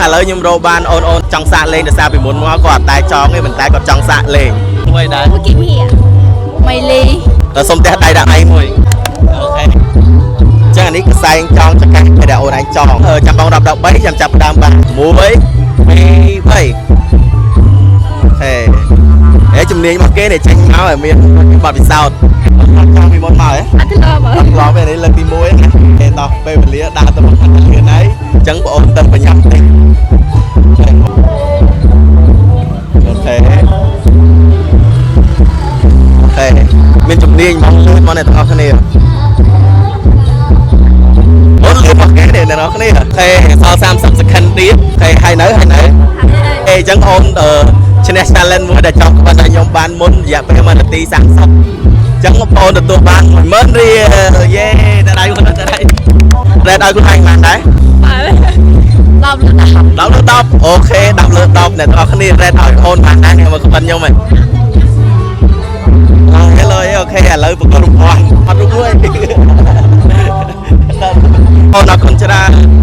ឥឡូវខ្ញុំរកបានអូនអូនចង់សាកលេងដោយសារពីមុនមកគាត់អត់តែចង់ទេប៉ុន្តែគាត់ចង់សាកលេងមួយដែរ មួយគីមហៀម៉ៃលី តើសុំផ្ទះដៃដាក់ឯងមួយ OK ចឹងអានេះកសែងចង់ចកាសពេលដែលអូនឯងចង់អឺចាំបងរាប់ដល់3ចាំចាប់ផ្ដើមបាន1 2 3ហេហេជំនាញរបស់គេនេះចេញមកឲ្យមានបទពិសោធន៍ចង់ពីមុនមកហ៎ អត់ធ្លាប់ អត់ធ្លាប់ទេនេះលើកទី1ណាគេដោះពេលវេលាដើរទៅមកលឿនហើយអញ្ចឹងបងអូនទៅប្រញាប់តិច OK OK មានជំនាញហ្មងលឿនមកអ្នកទាំងអស់គ្នាអូនលឿនមកគេអ្នកទាំងអស់គ្នា OK សល់30 second ទៀត OK ហើយនៅហើយនៅអេអញ្ចឹងអូនអឺឈ្នះ challenge មួយដែលចង់ក្បិនឲ្យខ្ញុំបានមុនរយៈពេល1នាទី30អញ្ចឹងបងប្អូនទទួលបាន10000រៀលយេតដៃគាត់តដៃ rate ឲ្យខ្លួនឯងបានដែរ បាទ10លើ10 10លើ10 OK 10លើ10អ្នកទាំងអស់គ្នា rate ឲ្យអូនបានដែរអ្នកមកក្បិនខ្ញុំហ៎អូខេ OK ឥឡូវប្រកបរង្វាន់អត់រូបមួយអូនអរគុណច្រើន។